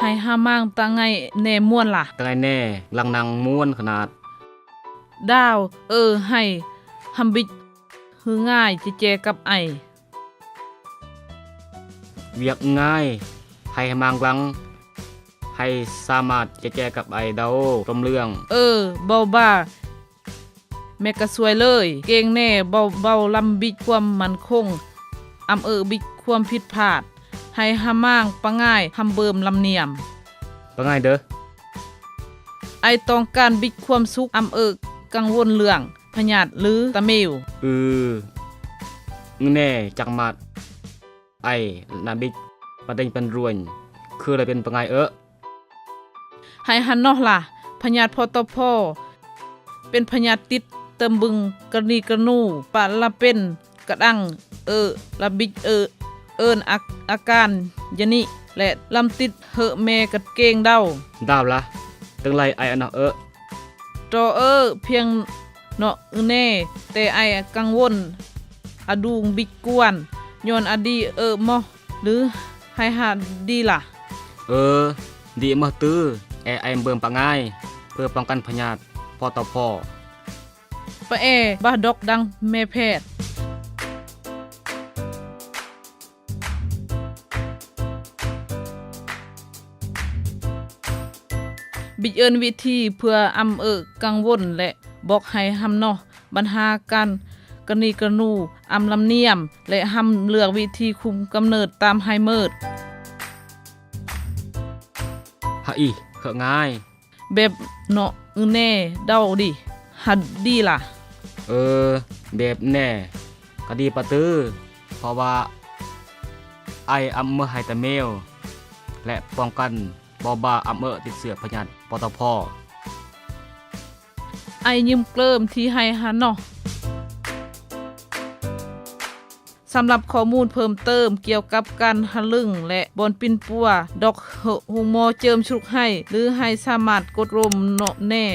ໃຫ້ຫາມ້າງຕາໄງ່ແນ່ມ່ວນລະ. ຕາໄງ່ແນ່, ຫຼັງນັ່ງມ່ວນຂະໜາດ. ດາວເອີ ໃຫ້ຫຳບິດ ຄືງ່າຍຈະແຈກັບໄອ. ວຽກງ່າຍ, ໃຫ້ຫາມ້າງຫຼັງ, ໃຫ້ສາມາດຈະແຈກັບໄອເດົາລົມເລື່ອງ. ເອີ ເບົາບາ ແມ່ກະຊ່ວຍເລີຍ. ເກັ່ງແນ່ ເບົາເບົາລຳບິດຄວາມໝັ້ນຄົງ, ອຳເອີບິດຄວາມຜິດພາດ, ໃຫ້ຫາມ້າງປາງ່າຍ ຫຳເບີມລຳນຽມ. ປາງ່າຍເດີ. ໄອຕ້ອງການບິດຄວາມສຸກ, ອຳເອີກັງວົນເລື່ອງພະຍາດ ຫຼື ຕາເມວ. ອື ອືແນ່ ຈັກໝາດ. ໄອນາບິດ ປະເດັງປັນຣວນ ຄືລະເປັນປາງ່າຍເອີ. ໃຫ້ຫັນເນາະລະ ພະຍາດ ພຕພ ເປັນພະຍາດຕິດເຕີມບຶງ ກະນີກະນູ ປະລະເປັນ ກະດັງ ເອີ ລະບິດ ເອີ ເອີ້ນອາ ອາການຍະນິ ແລະ ລຳຕິດເຫີແມ່ກະເກັ່ງເດົາ. ດາວລະ ຕຶງໄລໄອອະເນາະເອີ. ໂຕເອີ ພຽງເນາະອືແນ່ ແຕ່ໄອກັງວົນອະດູງບິດກວນ ຍ້ອນອະດີເອີໝໍ ຫຼື ໃຫ້ຫາດີລະ. ເອີ ດີເໝໍຕື້ ແອໄອເບິ່ມປະງ່າຍ ເພື່ອປ້ອງກັນພະຍາດ ພຕພ. ປະແອ ບາດອກດັງແມ່ແພດ. ບິດເອີ້ນວິທີເພື່ອອຳເອີກັງວົນ ແລະ ບອກໃຫ້ຫຳເນາະ ບັນຫາການກະນີກະນູ ອຳລຳນຽມ ແລະ ຫຳເລືອກວິທີຄຸມກຳເນີດຕາມໄຮເມີດ. ຫະອີ ເຮີງ່າຍ. ແບບເນາະອືແນ່ ເດົາດີ ຫາດີລະ. ເອີ ແບບແນ່ ກະດີປະຕື້ ເພາະວ່າໄອອຳເມີໄຮຕາເມວ ແລະ ປ້ອງກັນບໍ່ບາອຳເອີຕິດເຊື້ອພະຍາດ ປຕພ. ໄອຍິມເກິ່ມທີ່ໄຮຫາເນາະ. ສຳລັບຂໍ້ມູນເພີ່ມເຕີມກ່ຽວກັບການຫະລຶ້ງ ແລະ ບ່ອນປິ່ນປົວ ດອກໂຮງໝໍເຈີມຊຸກໄຮ ຫຼື ໄຮສາມາດກົດລົມເນາະແນ່.